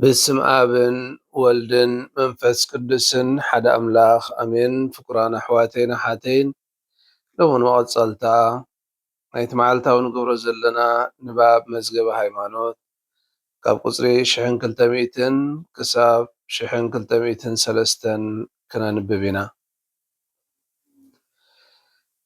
በስም ኣብን ወልድን መንፈስ ቅዱስን ሓደ ኣምላኽ ኣሜን። ፍቁራን ኣሕዋተይን ኣሓተይን፣ ሎሚ ንመቐጸልታ ናይቲ መዓልታዊ ንገብሮ ዘለና ንባብ መዝገበ ሃይማኖት ካብ ቁጽሪ ሽሕን ክልተ ሚእትን ክሳብ ሽሕን ክልተ ሚእትን ሰለስተን ክነንብብ ኢና።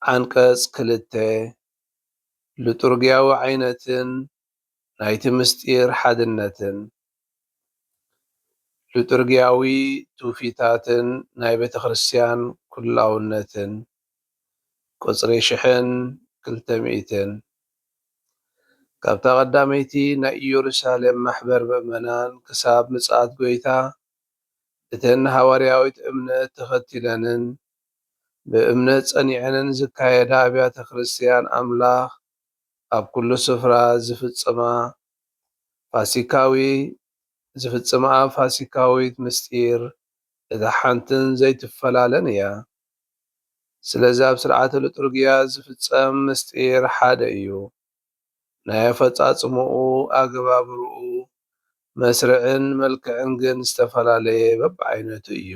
ዓንቀጽ ክልተ፣ ልጡርግያዊ ዓይነትን ናይቲ ምስጢር ሓድነትን። ልጡርግያዊ ትውፊታትን ናይ ቤተ ክርስቲያን ኩላውነትን። ቁጽሪ ሽሕን ክልተ ሚእትን። ካብታ ቀዳመይቲ ናይ ኢየሩሳሌም ማሕበር ምእመናን ክሳብ ምጽኣት ጐይታ፣ እተን ሃዋርያዊት እምነት ተኸቲለንን ብእምነት ጸኒዐንን ዝካየዳ ኣብያተ ክርስቲያን ኣምላኽ ኣብ ኩሉ ስፍራ ዝፍጽማ ፋሲካዊ-፣ ዝፍጽምኣ ፋሲካዊት ምስጢር እታ ሓንትን ዘይትፈላለን እያ። ስለዚ ኣብ ስርዓተ ልጡርግያ ዝፍጸም ምስጢር ሓደ እዩ። ናይ ኣፈጻጽምኡ፣ ኣገባብርኡ፣ መስርዕን መልክዕን ግን ዝተፈላለየ በብዓይነቱ እዩ።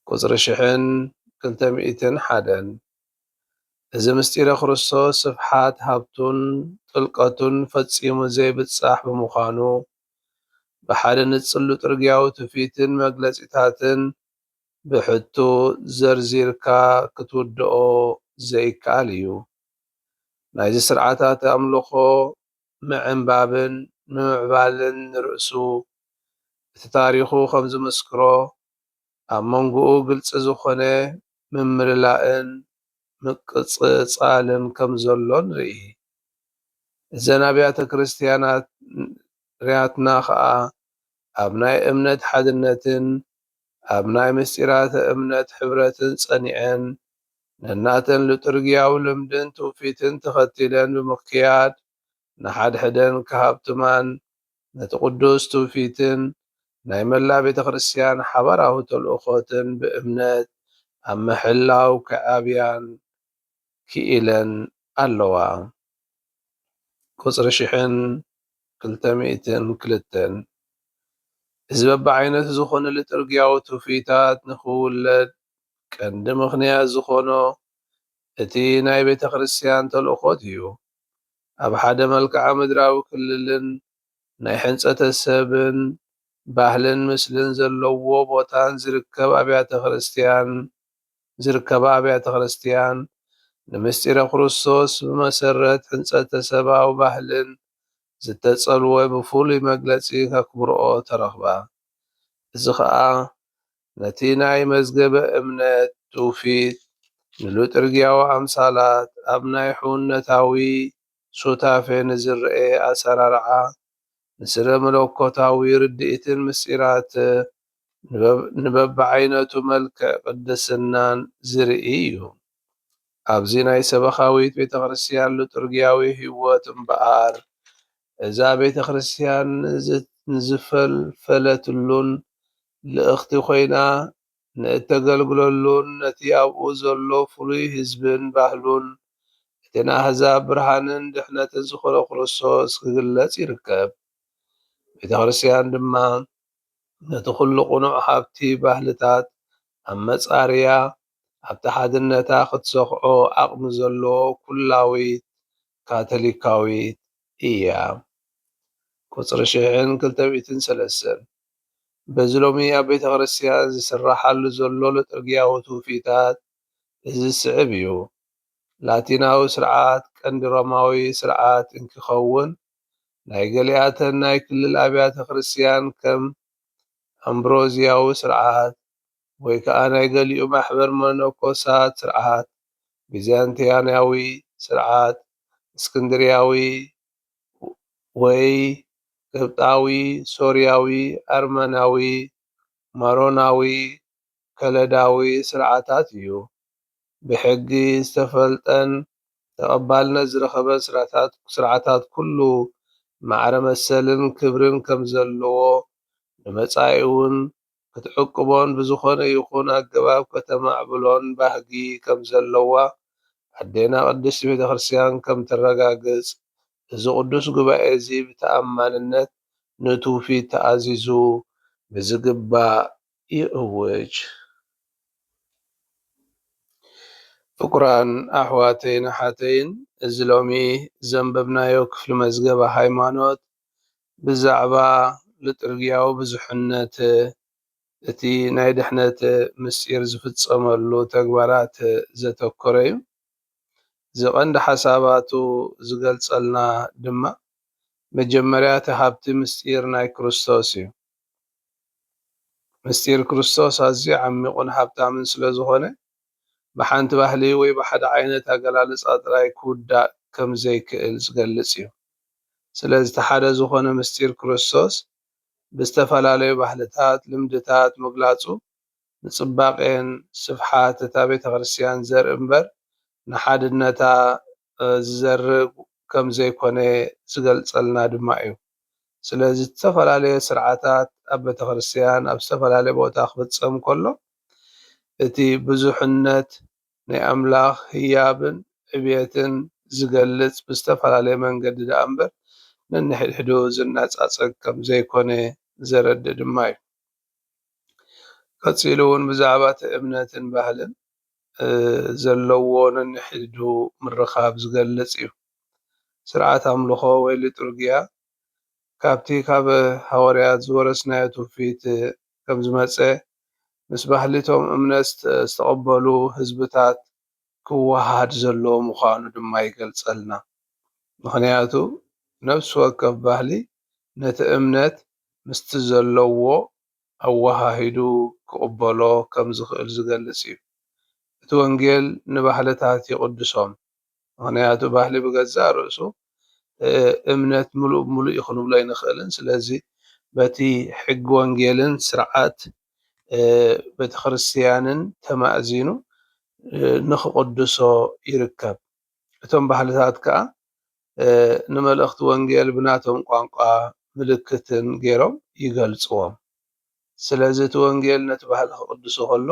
ቁጽሪ ሽሕን ክልተ ሚእትን ሓደን። እዚ ምስጢረ ክርስቶስ ስፍሓት ሃብቱን ጥልቀቱን ፈጺሙ ዘይብጻሕ ብምዃኑ፣ ብሓደ ንጽል ልጡርግያዊ ትውፊትን መግለጺታትን ብሕቶ ዘርዚርካ ክትውድኦ ዘይከኣል እዩ። ናይዚ ስርዓታት ኣምልኾ ምዕንባብን ምምዕባልን ንርእሱ፣ እቲ ታሪኹ ከም ዝምስክሮ፣ ኣብ መንጎኡ ግልጺ ዝኾነ ምምልላእን ምቅጽጻልን ከም ዘሎ ንርኢ። እዘን ኣብያተ ክርስቲያናት ርያትና ኸኣ ኣብ ናይ እምነት ሓድነትን ኣብ ናይ ምስጢራተ እምነት ሕብረትን ጸኒዐን፣ ነናተን ልጡርግያዊ ልምድን ትውፊትን ተኸቲለን ብምክያድ፣ ንሓድሕደን ክሃብትማን ነቲ ቅዱስ ትውፊትን ናይ መላ ቤተ ክርስቲያን ሓባራዊ ተልእኾትን ብእምነት ኣብ ምሕላው ክዓብያን ክኢለን ኣለዋ። ቁጽሪ ሽሕን ክልተ ሚእትን ክልተን። እዚ በብዓይነቱ ዝኾነ ልጥርግያዊ ትውፊታት ንኽውለድ ቀንዲ ምኽንያት ዝኾኖ እቲ ናይ ቤተ ክርስቲያን ተልእኾት እዩ። ኣብ ሓደ መልክዓ ምድራዊ ክልልን ናይ ሕንጸተ ሰብን ባህልን ምስልን ዘለዎ ቦታን ዝርከብ ኣብያተ ክርስቲያን፣ ዝርከባ ኣብያተ ክርስቲያን፣ ንምስጢረ ክርስቶስ ብመሰረት ሕንጸተ ሰብኣዊ ባህልን ዝተጸልወ ብፍሉይ መግለጺ ከክብርኦ ተረኽባ። እዚ ኸኣ ነቲ ናይ መዝገበ እምነት ትውፊት፣ ንልጥርግያዊ ኣምሳላት፣ ኣብ ናይ ሕውነታዊ ሱታፌ ንዝረኤ ኣሰራርዓ፣ ንስነ መለኮታዊ ርድኢትን ምስጢራት ንበብ-፣ ንበብዓይነቱ መልክዕ ቅድስናን ዝርኢ እዩ። ኣብዚ ናይ ሰበኻዊት ቤተ ክርስቲያን ልጡርግያዊ ህይወት እምበኣር፣ እዛ ቤተ ክርስቲያን ንዝ-፣ ንዝፈልፈለትሉን ልእኽቲ ኮይና ንእተገልግለሉን ነቲ ኣብኡ ዘሎ ፍሉይ ህዝብን ባህሉን፣ እቲ ንኣህዛብ ብርሃንን ድሕነትን ዝኾነ ክርስቶስ ክግለጽ ይርከብ። ቤተ ክርስቲያን ድማ ነቲ ኩሉ ቅኑዕ ሃብቲ ባህልታት ኣብ መጻርያ፣ ኣብቲ ሓድነታ ክትሰኽዖ ዓቕሚ ዘለዎ ኩላዊት ካቶሊካዊት እያ። ቁጽሪ ሽሕን ክልተ ሚእትን ሰለስተን። በዚ ሎሚ ኣብ ቤተ ክርስቲያን ዝስራሓሉ ዘሎ ልጥርግያዊ ትውፊታት እዚ ዝስዕብ እዩ። ላቲናዊ ስርዓት ቀንዲ ሮማዊ ስርዓት እንኪኸውን፣ ናይ ገሊኣተን ናይ ክልል ኣብያተ ክርስቲያን ከም ኣምብሮዝያዊ ስርዓት ወይ ከኣ ናይ ገሊኡ ማሕበር መነኮሳት ስርዓት፣ ቢዛንትያናዊ ስርዓት፣ እስክንድርያዊ ወይ ቅብጣዊ፣ ሶርያዊ፣ ኣርመናዊ፣ ማሮናዊ፣ ከለዳዊ ስርዓታት እዩ። ብሕጊ ዝተፈልጠን ተቐባልነት ዝረኸበን ስርዓታት፣ ስርዓታት ኩሉ ማዕረ መሰልን ክብርን ከም ዘለዎ፣ ንመጻኢ እውን ክትዕቅቦን ብዝኾነ ይኹን ኣገባብ ከተማዕብሎን ባህጊ ከም ዘለዋ ኣዴና ቅድስቲ ቤተ ክርስቲያን ከም ተረጋግጽ፣ እዚ ቅዱስ ጉባኤ እዚ ብተኣማንነት ንትውፊት ተኣዚዙ ብዝግባእ ይእውጅ። ፍቁራን ኣሕዋተይን ኣሓተይን፣ እዚ ሎሚ ዘንበብናዮ ክፍሊ መዝገበ ሃይማኖት ብዛዕባ ልጥርግያዊ ብዙሕነት እቲ ናይ ድሕነት ምስጢር ዝፍጸመሉ ተግባራት ዘተኮረ እዩ። እዚ ቀንዲ ሓሳባቱ ዝገልጸልና ድማ መጀመርያ እቲ ሃብቲ ምስጢር ናይ ክርስቶስ እዩ። ምስጢር ክርስቶስ ኣዝዩ ዓሚቑን ሃብታምን ስለ ዝኾነ፣ ብሓንቲ ባህሊ ወይ ብሓደ ዓይነት ኣገላልጻ ጥራይ ክውዳእ ከም ዘይክእል ዝገልጽ እዩ። ስለዚ እቲ ሓደ ዝኾነ ምስጢር ክርስቶስ ብዝተፈላለዩ ባህልታት፣ ልምድታት ምግላጹ ንጽባቄን ስፍሓት እታ ቤተ ክርስቲያን ዘርኢ እምበር ንሓድነታ ዝዘርእ ከም ዘይኮነ ዝገልጸልና ድማ እዩ። ስለዚ ዝተፈላለየ ስርዓታት ኣብ ቤተ ክርስቲያን ኣብ ዝተፈላለየ ቦታ ክፍጸም ከሎ እቲ ብዙሕነት ናይ ኣምላኽ ህያብን ዕብየትን ዝገልጽ ብዝተፈላለየ መንገዲ ደኣ እምበር ነንሕድሕዱ ዝነጻጸግ ከም ዘይኮነ ዘረድእ ድማ እዩ። ቀጺሉ እውን ብዛዕባ እቲ እምነትን ባህልን ዘለዎ ነንሕድሕዱ ምርኻብ ዝገልጽ እዩ። ስርዓት ኣምልኾ ወይ ሊጡርጊያ ካብቲ ካብ ሃዋርያት ዝወረስናዮ ትውፊት ከም ዝመጸ ምስ ባህሊ እቶም እምነት ዝተቐበሉ ህዝብታት ክወሃሃድ ዘለዎ ምዃኑ ድማ ይገልጸልና። ምኽንያቱ ነፍሲ ወከፍ ባህሊ ነቲ እምነት ምስቲ ዘለዎ ኣወሃሂዱ ክቕበሎ ከም ዝኽእል ዝገልጽ እዩ። እቲ ወንጌል ንባህልታት ይቕድሶም። ምኽንያቱ ባህሊ ብገዛእ ርእሱ እምነት ምሉእ ብምሉእ እዩ ክንብሎ ኣይንኽእልን። ስለዚ በቲ ሕጊ ወንጌልን ስርዓት ቤተክርስትያንን ተማእዚኑ ንኽቕድሶ ይርከብ። እቶም ባህልታት ከኣ ንመልእኽቲ ወንጌል ብናቶም ቋንቋ ምልክትን ገይሮም ይገልጽዎም። ስለዚ እቲ ወንጌል ነቲ ባህሊ ክቕድሶ ከሎ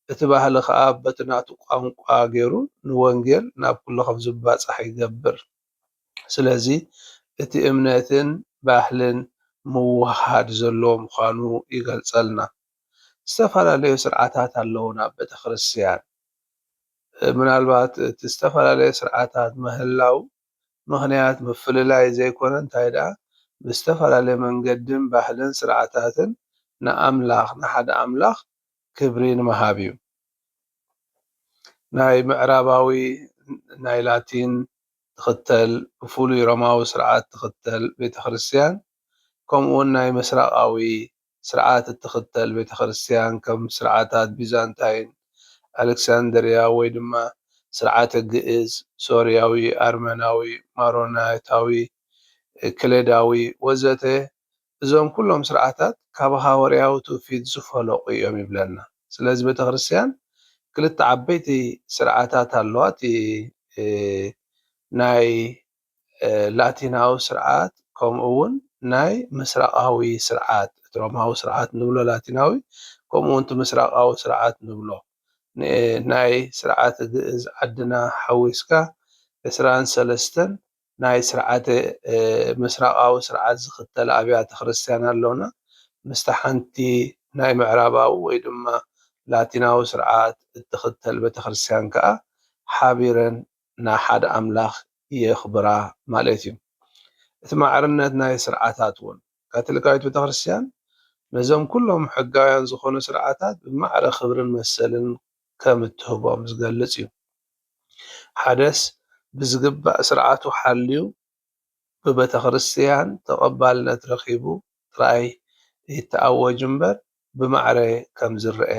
እቲ ባህሊ ከኣ በቲ ናቱ ቋንቋ ገይሩ ንወንጌል ናብ ኩሉ ከም ዝባጻሕ ይገብር። ስለዚ እቲ እምነትን ባህልን ምውህሃድ ዘለዎ ምዃኑ ይገልጸልና። ዝተፈላለዩ ስርዓታት ኣለዉና ኣብ ቤተክርስትያን። ምናልባት እቲ ዝተፈላለየ ስርዓታት ምህላው ምኽንያት ምፍልላይ ዘይኮነ እንታይ ደኣ ብዝተፈላለየ መንገድን ባህልን ስርዓታትን ንኣምላኽ ንሓደ ኣምላኽ ክብሪ ንምሃብ እዩ። ናይ ምዕራባዊ ናይ ላቲን ትኽተል ብፍሉይ ሮማዊ ስርዓት ትኽተል ቤተክርስትያን ከምኡ እውን ናይ ምስራቃዊ ስርዓት እትኽተል ቤተክርስትያን ከም ስርዓታት ቢዛንታይን ኣሌክሳንድርያ ወይ ድማ ስርዓተ ግእዝ ሶርያዊ ኣርመናዊ ማሮናይታዊ ክሌዳዊ ወዘተ እዞም ኩሎም ስርዓታት ካብ ሃወርያዊ ትውፊት ዝፈለቑ እዮም ይብለና። ስለዚ ቤተክርስትያን ክልተ ዓበይቲ ስርዓታት ኣለዋ። እቲ ናይ ላቲናዊ ስርዓት ከምኡ እውን ናይ ምስራቃዊ ስርዓት እቲ ሮማዊ ስርዓት ንብሎ ላቲናዊ ከምኡ እውን እቲ ምስራቃዊ ስርዓት ንብሎ ናይ ስርዓት ግእዝ ዓድና ሓዊስካ ዕስራን ሰለስተን ናይ ስርዓተ ምስራቃዊ ስርዓት ዝኽተል ኣብያተ ክርስትያን ኣለውና። ምስቲ ሓንቲ ናይ ምዕራባዊ ወይ ድማ ላቲናዊ ስርዓት እትኽተል ቤተክርስትያን ከኣ ሓቢረን ንሓደ ኣምላኽ የኽብራ ማለት እዩ። እቲ ማዕርነት ናይ ስርዓታት እውን ካቶሊካዊት ቤተክርስትያን ነዞም ኩሎም ሕጋውያን ዝኾኑ ስርዓታት ብማዕረ ክብርን መሰልን ከም እትህቦም ዝገልጽ እዩ። ሓደስ ብዝግባእ ስርዓቱ ሓልዩ ብቤተክርስትያን ተቐባልነት ረኺቡ ጥራይ ይተኣወጅ እምበር ብማዕረ ከም ዝረኤ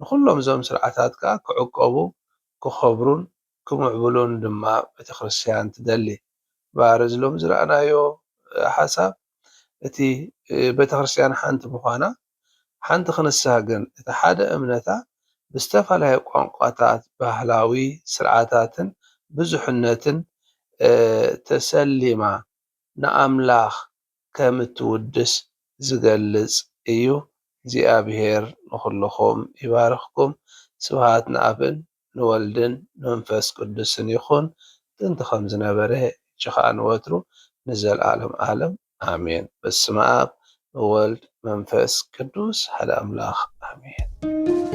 ንኹሎም እዞም ስርዓታት ከኣ ክዕቀቡ ክኸብሩን ክምዕብሉን ድማ ቤተክርስትያን ትደሊ። እምበኣር እዚ ሎሚ ዝረኣናዮ ሓሳብ እቲ ቤተክርስትያን ሓንቲ ምዃና ሓንቲ ክንሳ ግን እቲ ሓደ እምነታ ብዝተፈላለየ ቋንቋታት ባህላዊ ስርዓታትን ብዙሕነትን ተሰሊማ ንኣምላኽ ከም እትውድስ ዝገልጽ እዩ። እግዚኣብሔር ንኹልኹም ይባርኽኩም። ስብሃት ንኣብን ንወልድን ንመንፈስ ቅዱስን ይኹን። ጥንቲ ከም ዝነበረ ሕጂ ኸኣ ንወትሩ ንዘለኣለም ዓለም ኣሜን። በስመ ኣብ ወወልድ መንፈስ ቅዱስ ሓደ ኣምላኽ ኣሜን።